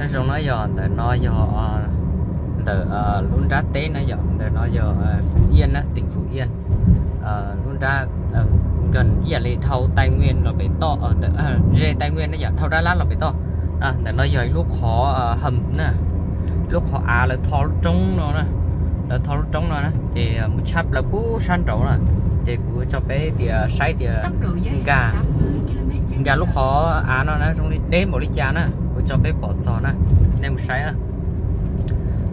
Nyob zoo na yom, ntawm no yog ntawm lub nrab teb na yom, ntawm no yog Phú Yên na, tỉnh Phú Yên. Lub nrab, ntawm Tây Nguyên los pem toj, ze Tây Nguyên na yom, dhau Đắk Lắk los pem toj. Ntawm no yog ib lub qhov hawm na, lub qhov av lawv tho lub roob no na, lawv tho lub roob no na, ces mus tshab plaws pub sab nraud na. Ces kuv tso peb tias saib tias nkag, nkag lub qhov av no na zoo li deb npaum li cas na, kuv tso peb pom txog na, nej mus saib na.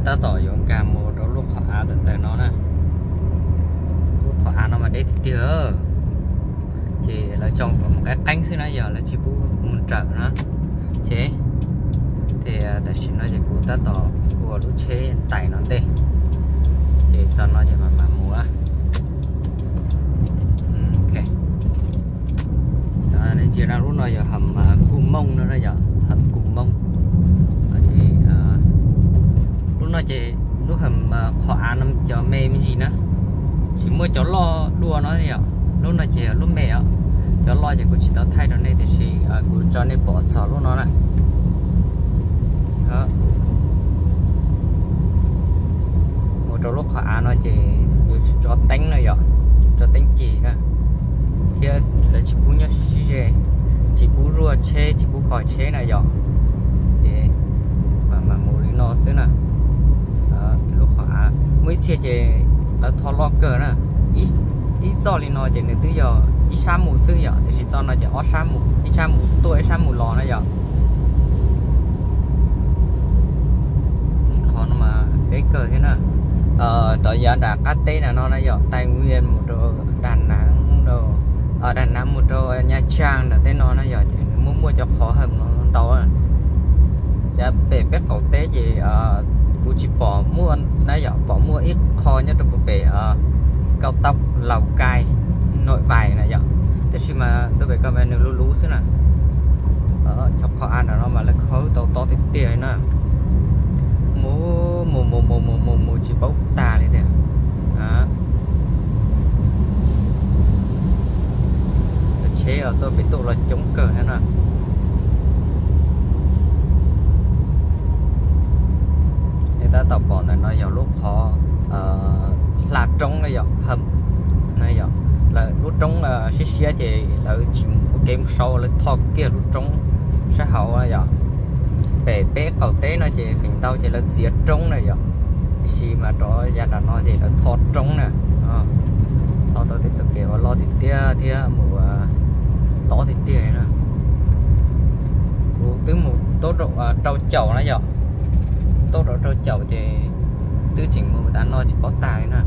Tab tom yuav nkag mus rau lub qhov av tawm ntawm no na. Lub qhov av no mas deb tiag tiag, ces lawv tso kom mus qeeb qeeb xwb na, yog lawv tsis pub mus raws na. Ces, ces tam sim no ces kuv tab tom ua lub tsheb ntais no ntej, ces txog no ces mam mam mus. Ntsia no, lub no yog hầm Cù Mông no na yom, hầm Cù Mông. Lub no ces lub hầm qhov av no cov me me ntsis na, tsis muaj cov loj dua no yom. Lub no ces lub me os, cov loj ces kuv tsis tau thaij rau nej tiam sis kuv tso nej pom txog lub no na. Mus rau lub qhov av no ces yuav tsum tso teeb na yom, tso teeb cig na, thiab lawv tsis pub nyob sib ze, tsis pub zuaj tsheb, tsis pub kos tsheb na yom. Ces mam mus li no xwb na. Lub qhov av muaj ib txhia ces lawv tho loj kawg na. Ib txoj li no ces nws twb yog ib sab mus xwb yom, tiam sis txoj no ces ob sab mus, ib sab mus tuaj ib sab mus los na yom. Qhov no mas deb kawg thiab na. Rov yav nram qab teb na no na yom, Tây Nguyên mus rau Đà Nẵng, Đà Nẵng mus rau Nha Trang nram tej no na yom, ces nws muaj muaj cov qhov hawm no ntau. Ces pem peb qaum teb ces kuv tsis pom muaj na yom, pom muaj ib qho nyob rau pem cao tốc Lào Cai, Nội Bài na yom, tiam sis mas ntu pem ko mas nws luv luv xwb na. Cov qhov av nram no mas lawv khawb tau tob tiag tiag na. Mus mus mus mus mus mus mus tsis paub tag li tiag. Cov tsheb tuaj pem tuaj los coob kawg thiab na. Nej tab tom pom ntawm no yog lub qhov hla roob na yom, hawm na yom. Lawv lub roob siab siab ces lawv tsis ua kev mus sau, lawv tho kiag lub roob sab hauv na yom. Pem peb qaum teb no ces feem ntau ces lawv txiav roob na yom, tiam sis mas rov yav nram no ces lawv tho roob na. Tho tau tej txoj kev uas loj tiag tiag thiab mus tob tiag tiag na. Kuv twb mus tau rau caum na yom, tau rau rau caum ces twb tseem mus tas no tsis paub tag li na.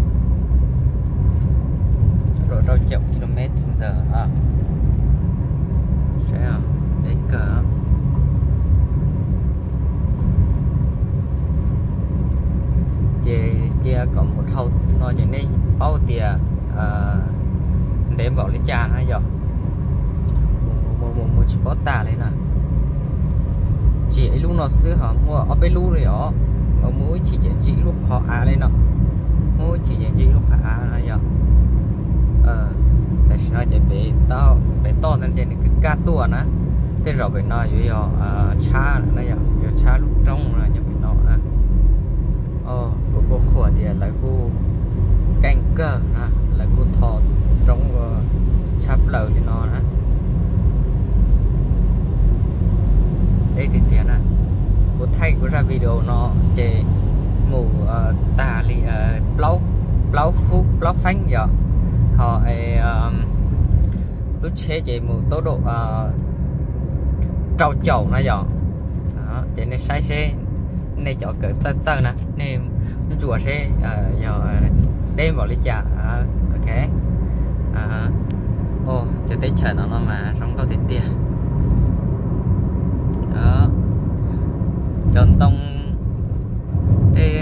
Rau rau caum ki lô met ntawd, saib deb kawg. Ces cia kom mus dhau no ces nej paub tias ntev npaum li cas na yom. Mus mus mus mus tsis paub tag li na. Tsis yog ib lub no xwb ho muaj ob peb lub li os. Mus ib chim ces ntsia ib lub qhov av li no, mus ib chim ces ntsia ib lub qhov av no yom. Tam sim no ces pem toj ntawd ces nws kwv kaj tuaj na. Tej zaum pem no yuav yog tshab na yom, yuav tshab lub roob no nyob pem no na. Kuv kuj qhuas tias lawv kuj keej kawg na, lawv kuj tho roob ua tshab plaws li no na. Deb tiag tiag na. Kuv thaij kuv zaj video no ces mus tag li plaub, plaub feeb yom, ho lub tsheb ces mus tốc độ rau caum na yom. Ces nej saib seb, nej cov kawm txawj txawj na nej ntsuas seb yog deb npaum li cas. Ok. Cov teb chaws no no mas zoo nkauj tiag tiag. Cov ntoo, tej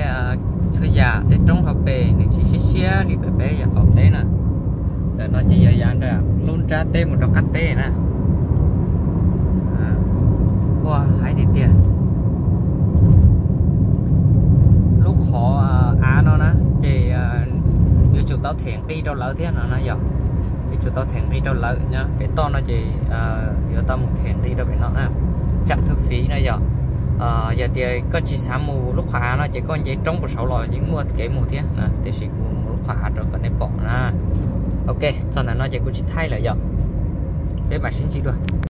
txhua yam tej roob hauv pes nws tsis siab siab li pem peb yav qaum teb na. Ntawm no ces yog yav nram lub nrab teb mus rau qab teb na. Ua haib tiag tiag. Lub qhov av no na ces yuav tsum tau them nqi rau lawv thiab no na yom. Yuav tsum tau them nqi rau lawv nyob pem toj no ces yuav tau mus them nqi rau pem no na. Trạm thu phí no yom. Yog tias koj tsis xav mus lub qhov av no ces koj nce roob puag saud los yeej muaj kev mus thiab, tiam sis kuv mus lub qhov av rau kom nej pom na. Ok, txog ntawm no ces kuv tsis thaij lawm yom. Peb mam sib ntsib dua.